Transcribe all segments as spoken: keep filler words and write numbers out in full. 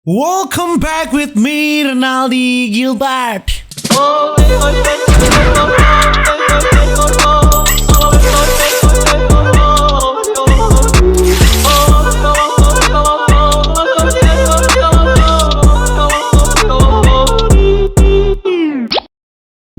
Welcome back with me, Renaldi Gilbert.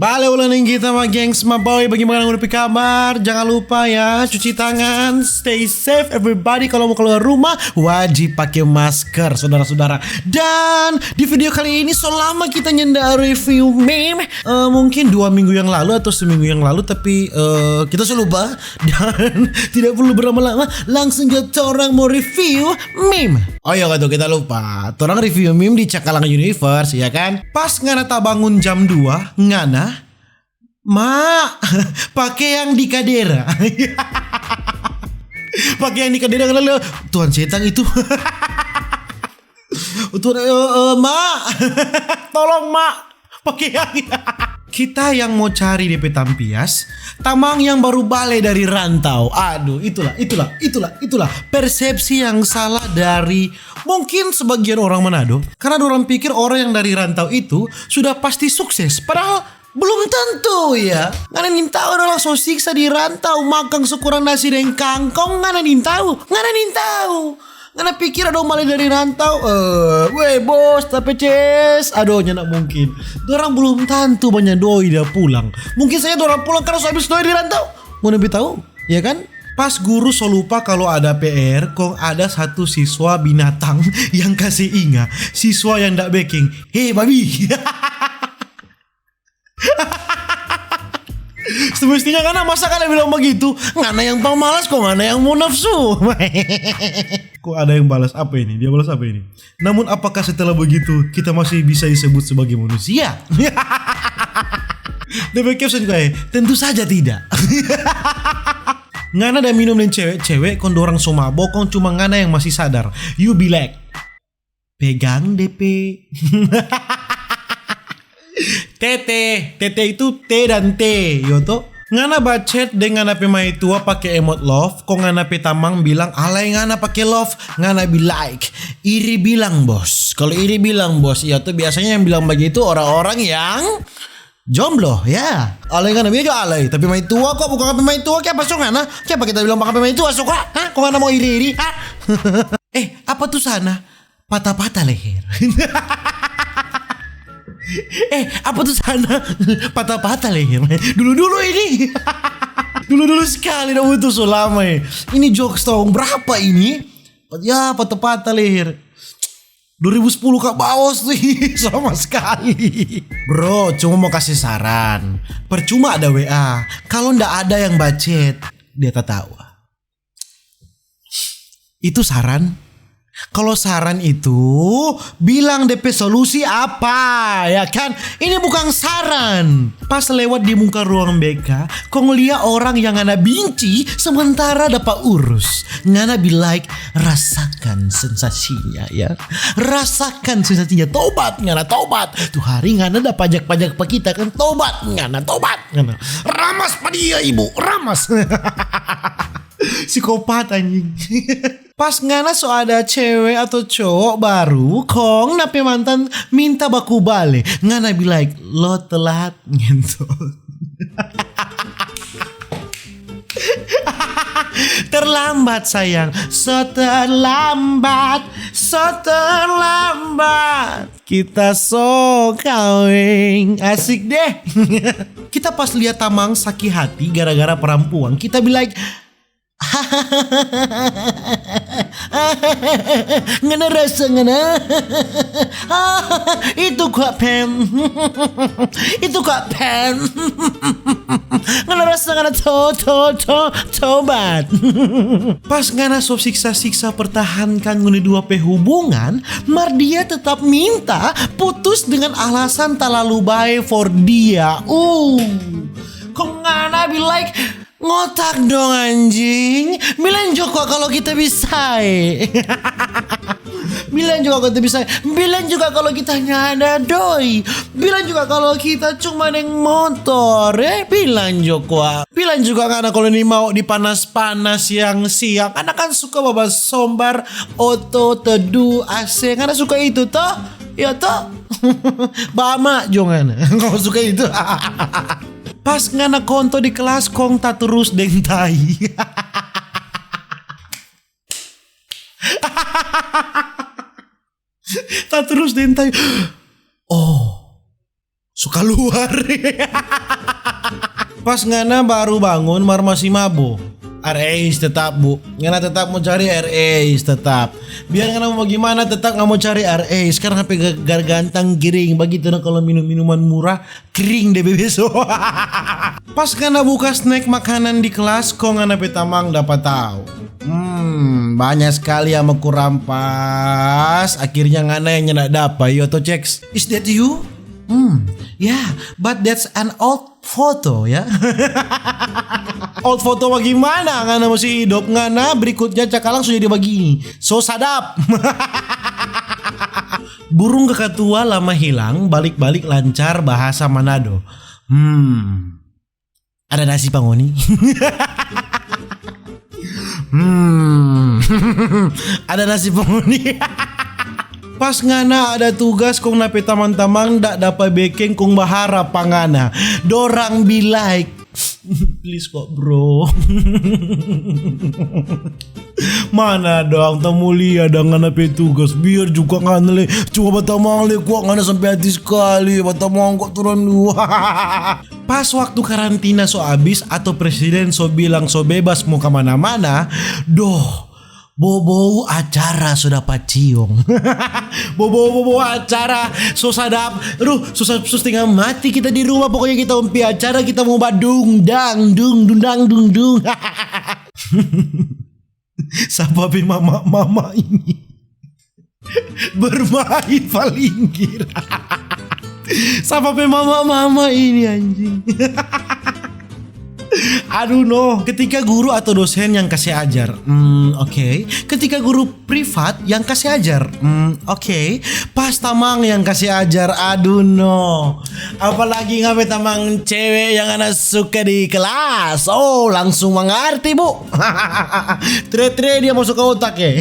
Bale ulang deng kita, ma gengs, ma boy. Bagaimana ngoni pe kabar? Jangan lupa ya, cuci tangan, stay safe everybody. Kalau mau keluar rumah, wajib pakai masker, saudara-saudara. Dan di video kali ini, so lama kita nyanda review meme. Eh, mungkin dua minggu yang lalu atau seminggu yang lalu, tapi eh, kita so lupa dan tidak perlu berlama-lama. Langsung ja torang mo review meme. Oh iya, katu kita lupa. Torang review meme di Cakalang Universe, ya kan? Pas ngana tabangun jam dua, ngana, "Ma, pakeang di kadera." Pakeang di kadera, ngana lewat, "Tuan setang itu." "Tuan, eh, eh, Ma, tolong, Ma, pakeang." Kita yang mo cari depe tampias, tamang yang baru bale dari rantau. Aduh, itulah, itulah, itulah, itulah persepsi yang salah dari mungkin sebagian orang Manado. Karena dorang pikir orang yang dari rantau itu sudah pasti sukses. Padahal belum tentu ya. Ngana nintau, dorang so siksa di rantau, makang so kurang nasi deng kangkong, ngana nintau, ngana nintau. Ngana pikir ada bale dari rantau, eh, "Weh bos, tapeces." Aduh, nyanda mungkin. Dorang belum tantu banya doi dia pulang. Mungkin saja dorang pulang karena so habis doi di rantau. Ngoni be tau, ya kan? Pas guru so lupa kalau ada P R, kong ada satu siswa binatang yang kasi inga. Siswa yang ndak beking, "Hei, babi." Semestinya ngana masa kada bilang bagitu? Ngana yang pamalas, kong ngana yang mo nafsu. Kok ada yang balas apa ini? Dia balas apa ini? "Namun apakah setelah begitu kita masih bisa disebut sebagai manusia?" Depe caption kayak, "Tentu saja tidak." Ngana da minum deng cewe-cewe, kong dorang so mabok, kong cuma ngana yang masih sadar. You be like, "Pegang depe." Tete, tete itu T dan T, yo to? Ngana ba chat deng ngana pe maitua pake emot love, kong ngana pe tamang bilang alai ngana pake love, ngana be like, "Iri bilang, bos." Kalau iri bilang, bos, ya to, biasanya yang bilang begitu orang-orang yang jomblo, ya. Alai ngana be jo alai, tapi maitua kok, bukan ngana pe maitua, kiapa so ngana? Kiapa kita bilang ngana pe maitua so kok? Hah? Kok ngana mau iri-iri? Hah? Eh, apa tu sana? Patah-patah leher. Eh, apa tu sana? Patah-patah leher. Dulu-dulu ini. Dulu-dulu sekali dong itu so lama ya. Ini jokes tahun berapa ini? Ya, patah-patah leher. Dua ribu sepuluh ka bawah sih, sama sekali. Bro, cuma mau kasih saran. Percuma ada W A, kalau ndak ada yang ba chat, dia tatawa. Itu saran? Kalau saran itu, bilang depe solusi apa, ya kan? Ini bukan saran. Pas lewat di muka ruang B K, kong lia orang yang ngana binci, sementara dapa urus. Ngana be like, rasakan sensasinya, ya. Rasakan sensasinya. Tobat ngana, tobat. Tu hari ngana da pajak-pajak pa kita kan. Tobat ngana, tobat ngana. Ramas pa dia, ibu, ramas. Psikopat, anjing. Pas ngana so ada cewe atau cowok baru, kong na pe mantan minta baku bale. Ngana be like, "Lo telat, ngentot." Terlambat, sayang. So terlambat, so terlambat. Kita so kaweng. Asik deh. Kita pas lia tamang saki hati gara-gara parampuang, kita be like, "Ngana rasa ngana?" "Itu kwa, Pem. Itu kwa, Pem. Ngana rasa ngana to, to, to, tobat." Pas ngana so siksa-siksa pertahankan ngoni dua pe hubungan, mar dia tetap minta putus dengan alasan talalu bae for dia. Uh, kong ngana be like, "Ngotak dong, anjing. Bilang jo kwa kalau kita bisa, eh." Bilang juga kau tu bisa. Bilang juga kalau kita nyanda doi. Bilang juga kalau kita cuma deng motor, eh. Bilang juga. Bilang juga ngana kalau ni mau di panas-panas yang siang. Ngana kan suka bawa sombar, oto, tedu, A C. Ngana suka itu toh? Ya toh? Bama jo ngana. Kau suka itu? Pas ngana konto di kelas kong taturus deng tai. Taturus deng tai. Oh, suka luar. Pas ngana baru bangun mar masih mabo. Air es tetap, Bu. Ngana tetap mau cari air es tetap. Biar ngana mau bagimana, tetap ngana mau cari air es. Sekarang sampai ga-, gar gantang giring. Bagitu nah kalau minum minuman murah, kring deh bebeso. Pas ngana buka snack makanan di kelas, kong ngana pe tamang dapa tau. Hmm, banyak sekali yang mau kurampas. Akhirnya ngana yang nyanda dapa. Yo to, ceks. Is that you? Hmm, yeah, but that's an old photo, ya. Old photo bagaimana? Ngana masih hidup, ngana berikutnya cakalang sudah jadi bagini. So sadap. Burung kakatua lama hilang, balik-balik lancar bahasa Manado. Hmm. Ada nasi pa ngoni? Hmm. Ada nasi pa ngoni? Pas ngana ada tugas kong na pe tamang-tamang nda dapa bekeng kong baharap pa ngana. Dorang be like, please kok, bro. Mana dang tamulia dang ngana pe tugas, biar juga ngana le cuma batamang le kwa ngana sampe hati skali, batamang kwa turang dua. Pas waktu karantina so abis ato presiden so bilang so bebas mo kamana-mana, doh, bobou acara so dapa ciong. Bobou-bobou acara so sadap. Aduh, susah, susah stenga mati kita di rumah, pokoknya kita umpi acara, kita mo badung dang dung dung dang dung dung. Sapa pe mama-mama ini bermain palinggir? Sapa pe mama-mama ini, anjing? Aduh no, ketika guru atau dosen yang kasih ajar, hmm, oke. Ketika guru privat yang kasih ajar, hmm, oke. Pas tamang yang kasih ajar, aduh no. Apalagi ngana pe tamang cewe yang ngana suka di kelas, oh, langsung mangarti, Bu. Tre-tre dia masuk ke otak, ya.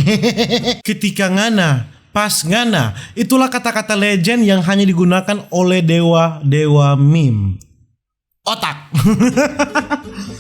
Ketika ngana, pas ngana, itulah kata-kata legend yang hanya digunakan oleh dewa-dewa meme. Otak.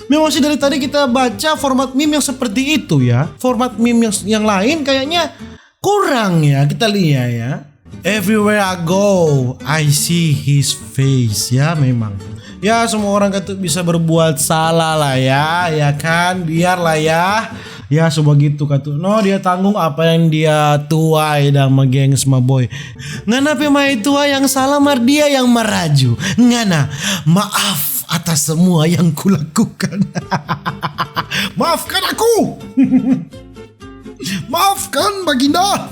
Memang sih dari tadi kita baca format meme yang seperti itu, ya. Format meme yang, yang lain kayaknya kurang, ya, kita lihat, ya. Everywhere I go, I see his face, ya, memang. Ya, semua orang katu bisa berbuat salah lah, ya, ya kan, biarlah, ya. Ya, so bagitu katu. No, dia tanggung apa yang dia tuai dan magengs, my boy. Ngana pe maitua yang salah, mar dia yang maraju. Ngana, maaf atas semua yang kulakukan. Maafkan aku. Maafkan, Baginda.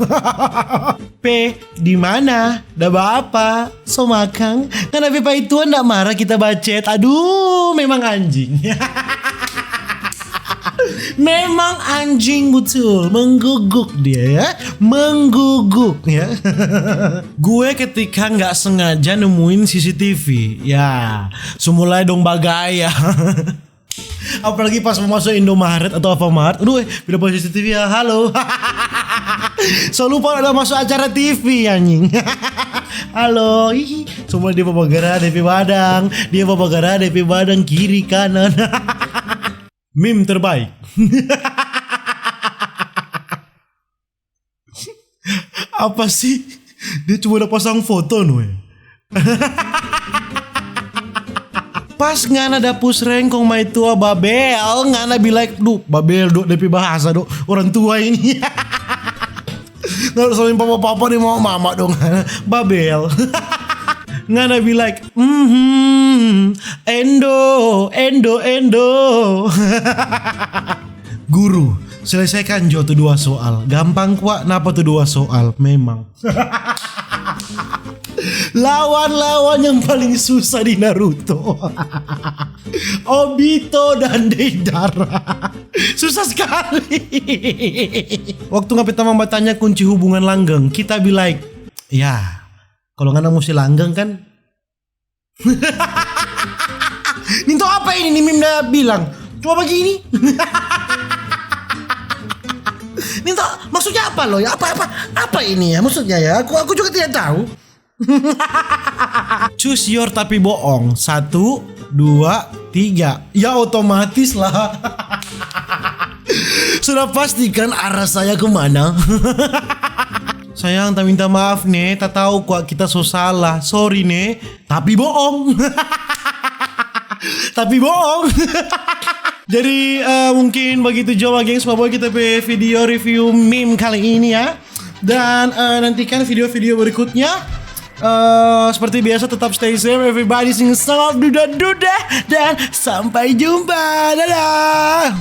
Pe, di mana? Da bapa? So makang? Ngana pe paitua nda marah kita bacet? Aduh, memang anjing. Memang anjing betul, mengguguk dia, ya. Mengguguk, ya. Gue ketika nggak sengaja nemuin C C T V, ya, so mulai dong bagaya. Apalagi pas mo maso Indomaret atau Alfamart. Aduh, eh, pinda pa C C T V ya. Halo. So lupa ada maso acara T V, anjing. Halo. Ih, so mulai dia babagara depe badang. Dia babagara depe badang kiri kanan. Meme terbaik. Apa sih? Dia cuma da pasang foto no, eh. Pas ngana da pusreng kong maitua babel, ngana be like, "Duh, babel, do, depe bahasa, do, orang tua ini." Ngana sama papa-papa nih, mama-mama dong. Babel. Ngana be like, "Mhm, endo, endo, endo." Guru, selesaikan jo tu dua soal. Gampang kwa, napa tu dua soal? Memang. Lawan-lawan yang paling susah di Naruto. Obito dan Deidara. Susah sekali. Waktu ngapa tamang batanya kunci hubungan langgeng, kita be like, ya, kalau ngana musti langgeng kan. Ninto, apa ini nih Mim da bilang? Cuma begini. Ninto, maksudnya apa lo ya? Apa apa apa ini ya? Maksudnya ya, aku aku juga tidak tahu. Choose your tapi bohong. Satu, dua, tiga. Ya otomatis lah. Sudah pastikan arah saya kemana. Sayang, tak minta maaf ne, tak tahu kok kita so salah. Sorry ne, tapi bohong. Tapi bohong. Jadi uh, mungkin begitu jo, gengs, Pak Boy, kita pe video review meme kali ini ya. Dan uh, nantikan video-video berikutnya. Uh, seperti biasa, tetap stay safe, everybody sing song of duda duda dan sampai jumpa, dadah.